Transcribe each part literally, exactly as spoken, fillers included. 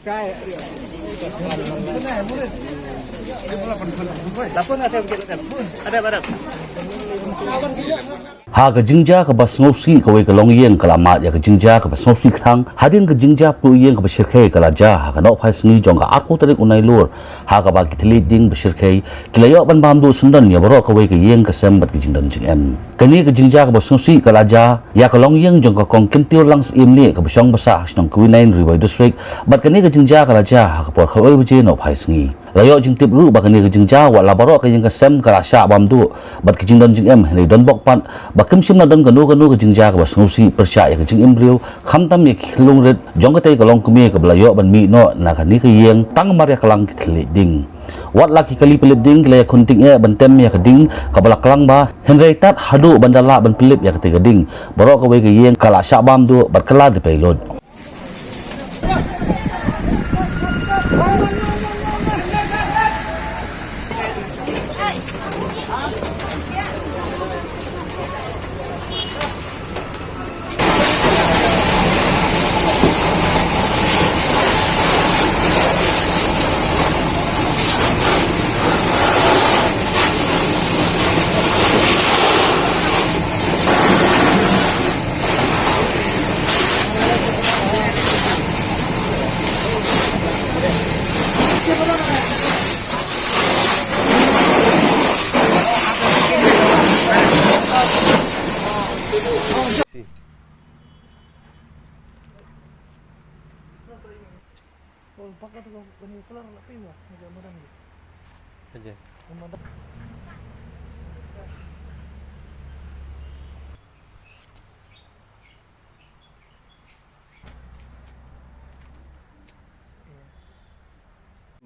Ha ka jingjia kaba sngewsih, kawei ka longïing ka la mad ïa ka jingjia kaba sngewsih kthang hadien ka jingjia pluh ïing kaba shyrkhei ka la jia ha ka nohphai sngi jong ka arphew tarik u Nailur, ha kaba ki thylliej ding ba shyrkhei ki la ïoh ban bam duh syndon ïa baroh kawei ka ïing ka sem bad ka jingdon jingem. Kane ka jingjia kaba sngewsih ka la jia ïa ka longïing jong ka Kong Kyntiew Langsyiem Nieh kaba shong ba sah ha shnong Kwinain, Ri Bhoi District, bad kane ka jingjia ka la jia ha ka por khatwei baje nohphai sngi. La ïoh jingtip ruh ba kane ka jingjia wat la baroh ka ïing ka sem ka la shah bam duh bad ka jingdon jingem, hynrei don bok pat ba kim shym la don kano kano ka jingjia kaba sngewsih pyrshah ïa ka jingim briew, khamtam ïa ki khyllung rit jong katei ka longkmie kaba la ïoh ban mih noh na kane ka ïing tang mar ïa ka lang ki thylliej ding. Wat la ki kali pylip ding ki la ïakhun tyngeh ban tem ïa ka ding kaba la klang bha, hynrei tad haduh ban da lah ban pylip ïa katei ka ding, baroh kawei ka ïing ka la shah bam duh bad ka la dei pei lut.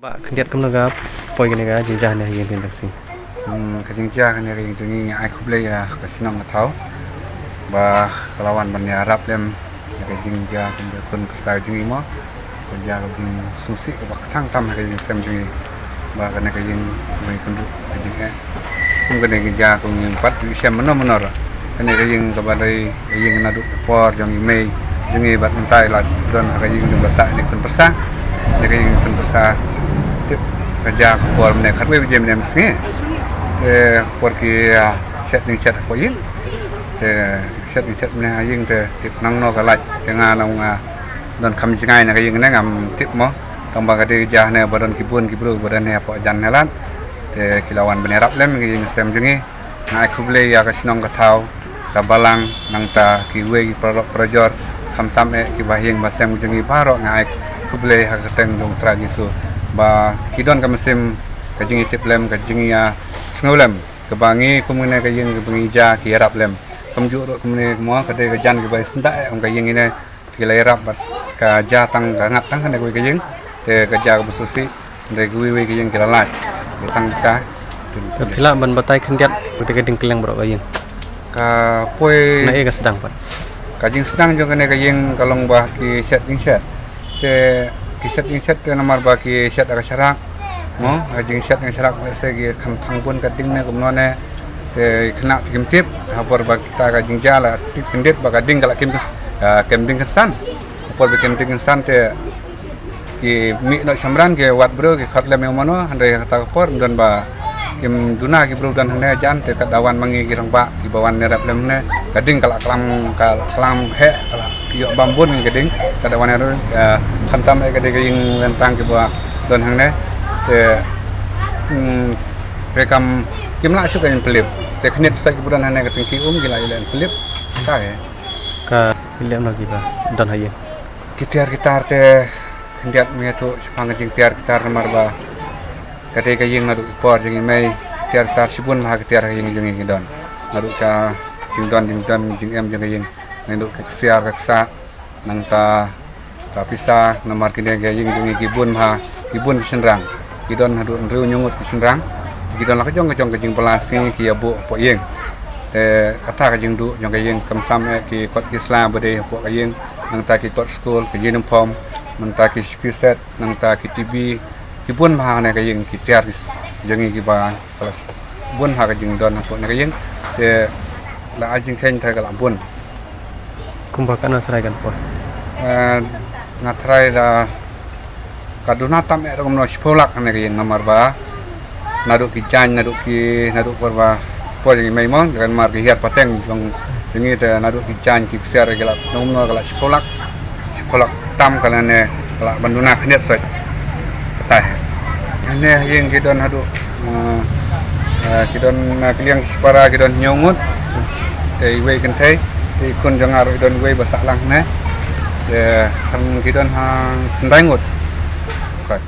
Bah khyndiat, kumno ka poi kane ka jingjia ne ha ïing Pynjah Sing? Hmm, ka jingjia kane ka ïing jong ngi, ai khublei ïa ka shnong ka thaw ba ka la wan ban ïarap lem ïa ka jingjia kum ka khun pyrsa jong ngi mo. Ka jia ka jingsngewsih kaba kthang tam ha ka jingsem jong ngi. Ba kane ka ïing jong ngi kynduh ka jingeh. Kum kane ka jia kum ngi pat ju shem mynno mynno ruh. Kane ka ïing kaba dei ka ïing naduh ka por jong i mei jong ngi bad mynta i la don ha ka ïing jong ba sah ne khun pyrsa. Kane ka ïing khun pyrsa. Tip ka jia ka por mynne khatwei baje mynne mynsngi. Te ka por ki, ah, shet jingshet hapoh ïing. Te shet jingshet mynne ha ïing te tip nangno ka lait. Te nga na nga don kham jngai na ka ïing ne ngam tip mo. Tang ba ka dei ka jia ne ba don ki bun ki briew ba don ne hapoh jan ne lad. Te ki la wan ban ïarap lem ïa ka jingsem jong ngi. Nga ai khublei ïa ka shnong ka thaw, ka balang, nangta kiwei ki paralok parajor, khamtam eh ki bahaïing bahasem jong ngi baroh, nga ai khublei ha ka kyrteng jong U Trai Jisu ba ki don ka mynsiem ka jingïatiplem, ka jingïasngewlem kaba ngi kum kane ka ïing kaba ngi jia ki ïarap lem. Kumjuh ruh kumne mo ka dei ka jan kiba isyndah eh kum ka ïing ine. Ki la ïarap bad ka jia tang ka ngat tang kane kawei ka ïing. Te ka jia kaba sngewsih, hynrei kiwei kiwei ka ïing ki la lait. Ki tang ka. Te phi lah ban batai khyndiat kata ka ding kylleng baroh ka ïing? Ka poi na ei ka sdang pat? Ka jingsdang jong kane ka ïing ka long ba ki shet jingshet. Te ki shet jingshet te namar ba ki shet ha ka sharak. Mo, ka jingshet ka sharak lehse ki kham thang bun ka ding ne kumno ne. Te khynnah te kim tip, ha por ba kita ka jingjia la tip kyndit ba ka ding ka la kem, ah, kem ding kynsan. Ha por ba kem ding kynsan te ki mih noh shamran ki wad briew ki khot lem ïa u mano, hynrei kata ka por don ba kim duna ki briew don hangne jan te ka da wan ma ngi ki rangbah kiba wan ïarap lem hangne. Ka ding ka la klam, ka la klam heh, ka la ïoh bam bun ka ding, ka da wan ïa, eh, khamtam eh ka dei ka ïing lyntang kiba don hangne. Te, hmm, te kam, kim lah shuh ka ïing pylip. Te khyndiat sait kiba don hangne ka teng ki um ki la ïaleh pylip. Ka eh. Ka pylip noh kiba don ha ïing. Ki tiar ki tar te khyndiat me tu shaphang ka jingtiar ki tar namar ba ka dei ka ïing naduh ki por jong i mei, tiar ki tar shibun bha ki tiar ka ïing jong i ki don. Naduh ka jingdon jingdon jingem jong ka ïing. Naduh ka ksiar ka ksah, nangta ka pisa, namar kine ka ïing jong i ki bun bha, ki bun ki shynrang. Ki don haduh hynriew hynñiew ngut ki shynrang. Ki don la ka jong ka jong ka jingbylla sngi ki ïa buh hapoh ïing. Te kata ka jingduh jong ka ïing khamtam eh ki kot ki sla ba dei hapoh ka ïing, nangta ki kot skul, ka uniform, nangta ki shuki set, nangta ki T V, ki bun bha ne ka ïing ki tiar ki s-, jong i kiba Ka la bun ha ka jingdon hapoh ne ka ïing. Te la ai jingkheiñ te ka la bun. Kumba katno trai kan poi? Eh, nga trai la Ka duna tam eh da kumno shiphew lak hangne ka ïing namar ba naduh ki jaiñ, naduh ki, naduh por ba por jong i mei mo, kan mar ki hiar pateng jong jong i te naduh ki jaiñ ki ksiar ki la kumno ka la shiphew lak. Shiphew lak tam ka la ne ka la ban duna khyndiat soi. Katai. Hangne ïing ki don haduh, eh, eh, ki don, eh, ki liang ki shipara ki don hynñiew ngut. Te iwei kynthei, te i khun jong nga ruh i don iwei ba sah lang ne. Te hangne ki don ha khyndai ngut. Kat.